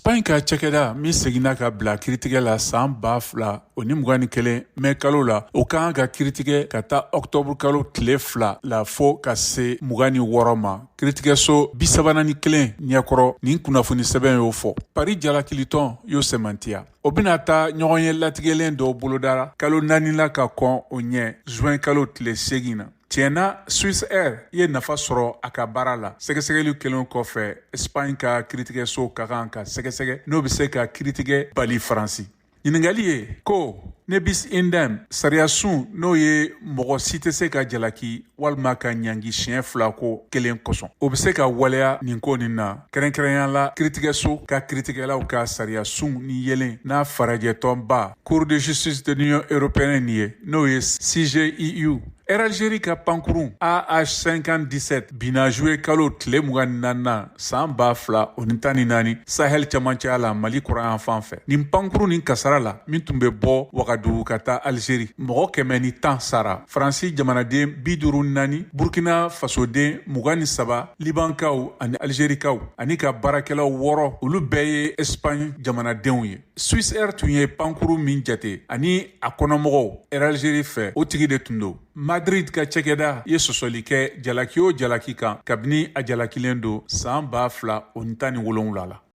Espagne ka cakɛda min seginna ka bila kiritigɛ la san 2021 mɛ kalo la, o ka kan ka kiritigɛ ka taa ɔktɔburu kalo tile 2 la fo ka se 26 ma kiritigɛso 31 ɲɛkɔrɔ. Nin kunnafoni sɛbɛn y'o fɔ. Paris jalakilitɔn y'o sɛmɛntiya. O bɛna taa ɲɔgɔn ye latigɛlen dɔw bolodara kalo 4 la ka kɔn o ɲɛ, zuwɛn kalo tile 8 na. Tiɲɛ na, Swiss Air ye nafa sɔrɔ a ka baara la. Sɛgɛsɛgɛli kɛlen kɔfɛ, Espagne ka kiritigɛso ka kan ka sɛgɛsɛgɛ n'o bɛ se ka kiritigɛ bali Faransi. Ɲininkali ye ko ne bis in idem sariyasun, n'o ye mɔgɔ si tɛ se ka jalaki walima ka ɲangi siɲɛ fila ko kelen kosɔn, o bɛ se ka waleya nin ko nin na, kɛrɛnkɛrɛnya la kiritigɛso ka kiritigɛlaw ka sariyasun ni yelen n'a farajɛtɔnba Cour de justice de l'Union européenne ye, n'o ye CJUE. Air Algérie ka pankurun AH57 binna juillet kalo tile 24nan san 2014 Sahel cɛmancɛya la, Mali kɔrɔyan fan fɛ. Nin pankurun nin kasara la, min tun bɛ bɔ Wagadugu ka taa Algérie, mɔgɔ 110 sara: Faransi jamanaden 54, Burkina fasoden 23, Libankaw ani Algérikaw, ani ka baarakɛlaw wɔɔrɔ, olu bɛɛ ye Espagne jamanadenw ye. Swiss Air tun ye pankuru min jate ani a kɔnɔmɔgɔw Air Algérie fɛ, o tigi de tun don. Madrid ka cakɛda ye sɔsɔli kɛ jalaki o jalaki kan kabini a jalakilen don san 2017 la.